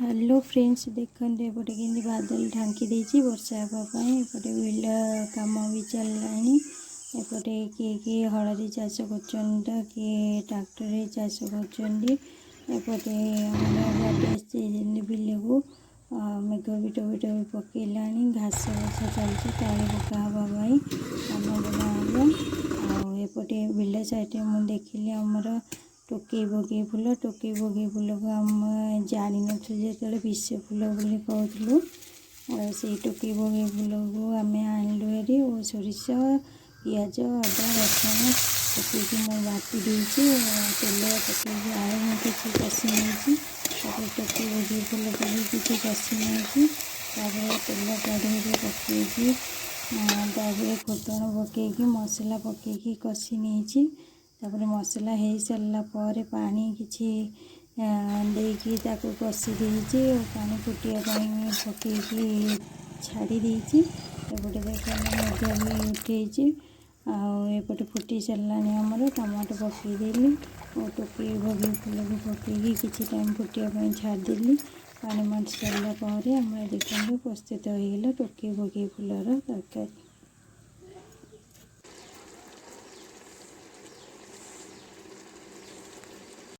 Hello friends, ଦେଖନ୍ତୁ ଏପଟେ କେମିତି ବାଦଲ ଢାଙ୍କି ଦେଇଛି ବର୍ଷା ହେବା ପାଇଁ। ଏପଟେ ବିଲ କାମ ବି ଚାଲିଲାଣି। ଏପଟେ କିଏ କିଏ ହଳରେ ଚାଷ କରୁଛନ୍ତି ତ କିଏ ଟ୍ରାକ୍ଟରରେ ଚାଷ କରୁଛନ୍ତି। ଏପଟେ ଆମର ଗାଡ଼ି ଆସିଯାଇଛନ୍ତି ବିଲକୁ। ମେଘ ବି ଟୋପେ ଟୋପେ ପକେଇଲାଣି। ଘାସ ବଛା ଚାଲିଛି ତଳି ପକା ହେବା ପାଇଁ, ଧାନ ବୁଣା ହେବ। ଆଉ ଏପଟେ ବିଲ ସାଇଡ଼ରେ ମୁଁ ଦେଖିଲି ଆମର ଟୋକେଇ ବଗେଇ ଫୁଲ। ଟୋକେଇ ବଗେଇ ଫୁଲକୁ ଆମେ ଜାଣିନଥିଲୁ ଯେତେବେଳେ, ବିଷ ଫୁଲ ବୋଲି କହୁଥିଲୁ। ଆଉ ସେଇ ଟୋକେଇ ବଗେଇ ଫୁଲକୁ ଆମେ ଆଣିଲୁ ହେରି ଓ ସୋରିଷ, ପିଆଜ, ଅଦା, ରସୁଣ ପକେଇକି ମୁଁ ବାଟି ଦେଇଛି। ତେଲ ପକେଇକି ଆଳୁ ମୁଁ କିଛି କଷି ନେଇଛି। ତାପରେ ଟୋକେଇ ବଗେଇ ଫୁଲକୁ ବି କିଛି କଷି ନେଇଛି। ତାପରେ ତେଲ କଢ଼େଇରେ ପକେଇକି, ତାପରେ ଫୁଟଣ ପକେଇକି, ମସଲା ପକେଇକି କଷି ନେଇଛି। ତାପରେ ମସଲା ହେଇସାରିଲା ପରେ ପାଣି କିଛି ଦେଇକି ତାକୁ କଷି ଦେଇଛି ଓ ପାଣି ଫୁଟିବା ପାଇଁ ପକେଇକି ଛାଡ଼ି ଦେଇଛି। ଏପଟେ ଦେଖନ୍ତୁ, ମେଘ ବି ଉଠେଇଛି ଆଉ ଏପଟେ ଫୁଟି ସାରିଲାଣି ଆମର। ଟମାଟୋ ପକେଇଦେଲି ଓ ଟୋକେଇ ବଗେଇ ଫୁଲକୁ ପକେଇକି କିଛି ଟାଇମ୍ ଫୁଟିବା ପାଇଁ ଛାଡ଼ିଦେଲି। ପାଣି ମରି ସାରିଲା ପରେ ଆମର ଦେଖନ୍ତୁ, ପ୍ରସ୍ତୁତ ହେଇଗଲା ଟୋକେଇ ବଗେଇ ଫୁଲର ତରକାରୀ।